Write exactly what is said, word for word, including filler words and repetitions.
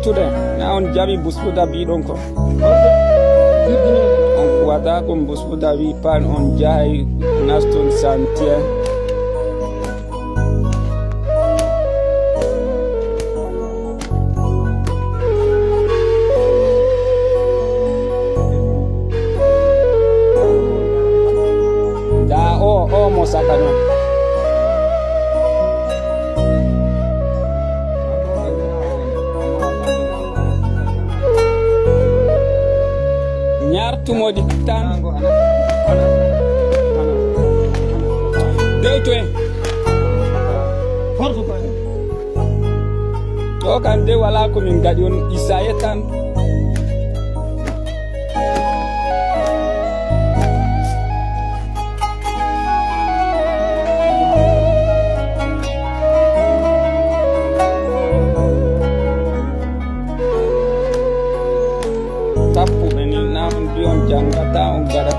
Tude, na on jaɓi busbuda biɗon ko? On kuwata kon busbuda wi pan on jahay naston santier. Da o, o mo sakano. Ñaar tumodi tan. Dey to en. Force ko en. Ɗo kan dey wala ko min gaɗi on Isaye tan. Tappuɓe ni, na on mbi on jangata, on gaɗa.